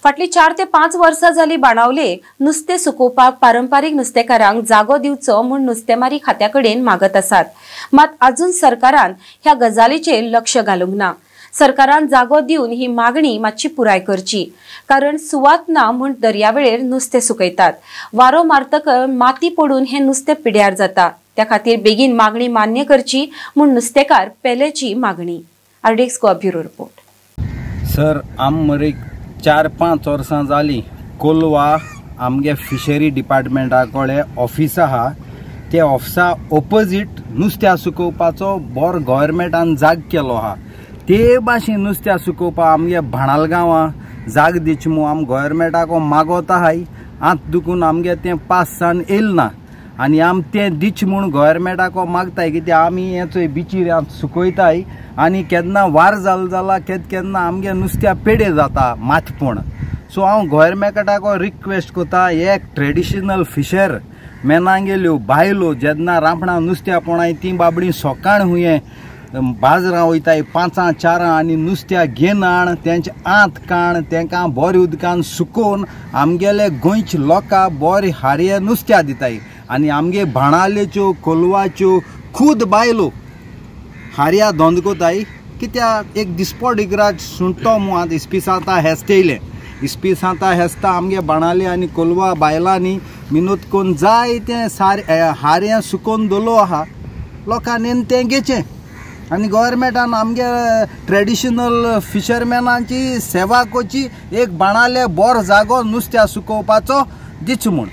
फाटली 4 ते 5 वर्सां जाली बाणावले नुस्तें सुकोवपाक पारंपारीक नुस्तेकारांक जागो दिवचो म्हूण नुस्तेमारी खात्या कडेन मागत आसात। मात अजून सरकारान ह्या गजालीचेर लक्ष घालूंक ना। सरकारान जागो दिवन ही मागणी मातशी पुराय करची, कारण सुवात ना म्हूण दर्यावेळेर नुस्तें सुकयतात। वारो मारतकच माती पडून हें नुस्तें पिड्यार जाता। त्या खातीर बेगीन मागणी मान्य करची म्हूण नुस्तेकार पेलेची मागणी। RDX Goa bureau report. Sir, आम मरे 4-5 वर्सां जाली कोलवा आमगे फिशरी डिपार्टमेंटा कडेन ऑफिस आहा, ते ऑफिसा ओपोजीट नुस्त्या सुकोवपाचो बरो गव्हर्मेंटान जाग केलो आहा। ते भाशेन नुस्त्या सुकोवपाक आमगे भाणाल गांवां जाग दिची म्हूण आम गव्हर्मेंटाक मागोत आहाय। आत दुखून आमगे तें पास जावन येयल ना आनी आम तें दिच म्हूण गव्हर्मेंटाक मागताय, कित्याक आमी हें चोय बिचीर सुकयताय आनी केन्ना वार जाल जाला केन्ना आमगे नुस्त्या पेडे जाता मातपण। सो हांव गव्हर्मेंटाक रिक्वेस्ट करता, एक ट्रेडिशनल फिशर मेनांगेल्यो बायलो जेन्ना रांपणां नुस्त्या पोणाय ती बाबडी सोकाण हुये बाजरां वयताय 5-4 आनी नुस्त्या घेवन हाण तेंचे आंत काण तेंकां बरें उदकान सुकोवन आमगेले गोंयचे लोकां बरें हारये नुस्त्या दिताय। आनी आमगे भाणालेच्यो कोलवाच्यो खूद बायलो हारया धंद कोताय, कित्याक एक दिसपट इगराज सुंटो म्हूण आतां इस्पिसांता हेस्तेयलें इस्पिसांता हेस्ता आमगे बाणाले आनी कोलवा बायलांनी मिनोत कोन्न जाय तें सार हारया सुकोवन दवरलो आहा, लोकांनी तें घेचें। आनी गव्हर्मेंटान आमगे ट्रेडिशनल फिशरमॅनांची सेवा करची, एक बाणाले बरो जागो नुस्त्या सुकोवपाचो दिचो म्हूण।